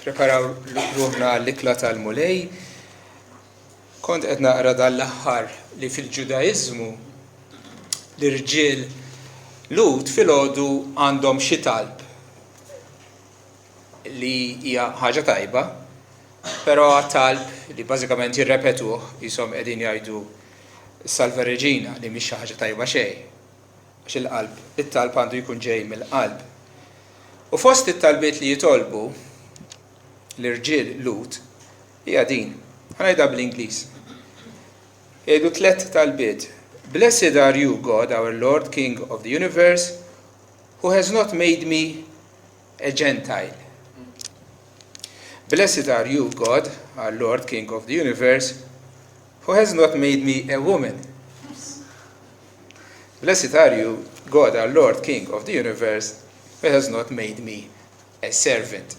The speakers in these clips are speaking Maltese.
Nippreparaw ruħna għall-ikla tal-Mulej. Kont qed naqra dan l-aħħar li fil-Ġudaiżmu l-irġiel Lhud filgħodu għandhom xi talb li hija ħaġa tajba, però talb li bażikament jirrepetuh qishom qegħdin jgħidu Salve Regina li mhix xi ħaġa tajba xejn. Għax il-qalb, it-talb għandu jkun ġej mill-qalb. U fost it-talbiet li jitolbu l-irġiel Lhud hija din. Ħa ngħidha bl-Ingliż. Jgħidu tlett talbiet. Blessed are you, God, our Lord, King of the universe, who has not made me a Gentile. Blessed are you, God, our Lord, King of the universe, who has not made me a woman. Blessed are you, God, our Lord, King of the universe, who has not made me a servant.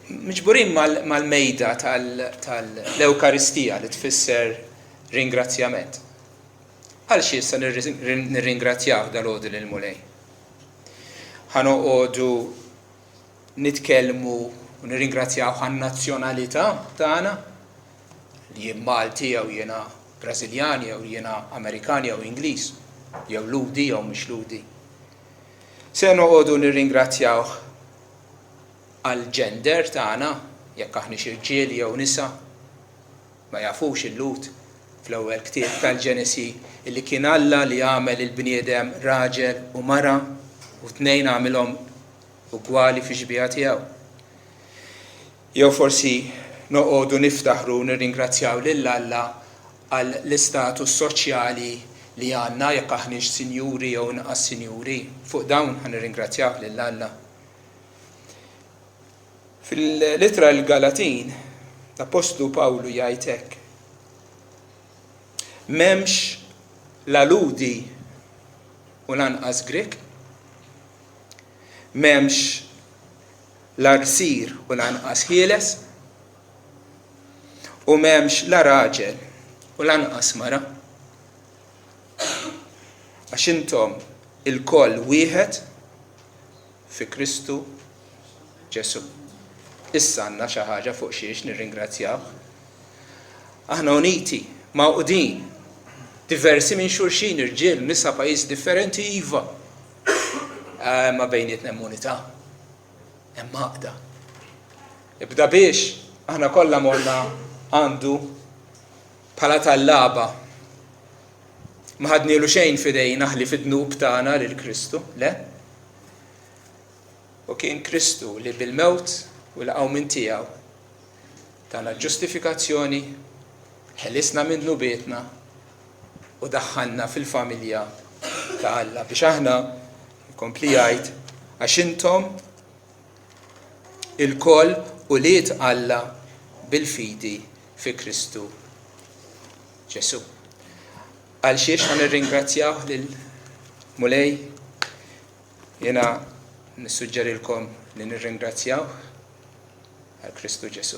Miġburin mal-mejda tal-Ewkaristija li tfisser ringrazzjament. Għal xi issa nirringrazzjaw dal-għodu lill-Mulej? Ħa noqogħdu nitkellmu u nirringrazzjaw għan-nazzjonalità tagħna li jien Malti jew jiena Brażiljan jew jiena Amerikan jew Ingliż jew Lhudi jew mhux Lhudi. Se noqogħdu nirringrazzjawh għall-gender tagħna, jekk aħniex irġiel jew nisa. Ma jafux il-Lhud fl-ewwel ktieb tal-Ġenesi illi kien Alla li għamel il-bniedem raġel u mara u t-tnejn għamilhom ugwali fix-xbieha tiegħu. Jew forsi noqogħdu niftaħru u nirringrazzjaw lil Alla għal l-istatus soċjali li għandna jekk aħniex sinjuri jew inqas sinjuri. Fuq dawn ħa nirringrazzjawh lil Alla. Fil-Ittra lill-Galatin, l-Appostlu Pawlu jgħid hekk, M'hemmx la Lhudi u lanqas Grieg, m'hemmx la rsir u lanqas ħieles, u m'hemmx la raġel u lanqas mara, għax intom ilkoll wieħed fi Kristu Ġesù. Issa għandna xi ħaġa fuq xiex nirringrazzjawh. Aħna uniti, magħqudin, diversi minn xulxin, irġiel, nisa, pajjiżi differenti, iva. Imma bejnietna hemm unità, hemm għaqda. Ibda biex aħna kollha morna għandu bħala tallaba. Ma ħadnielu xejn f'idejna ħlief id-dnub tagħna lil Kristu, le? U kien Kristu li bil-mewt u l-qawmien tiegħu tana l-ġustifikazzjoni, ħelisna minn dnubietna u daħħalna fil-familja ta' Alla biex aħna, jkompli jgħid, għax intom ilkoll ulied Alla bil-fidi fi Kristu Ġesù. Għal xiex ħa nirringrazzjawh lil Mulej? Jiena nissuġġerilkom li nirringrazzjawh għal Kristu Ġesù.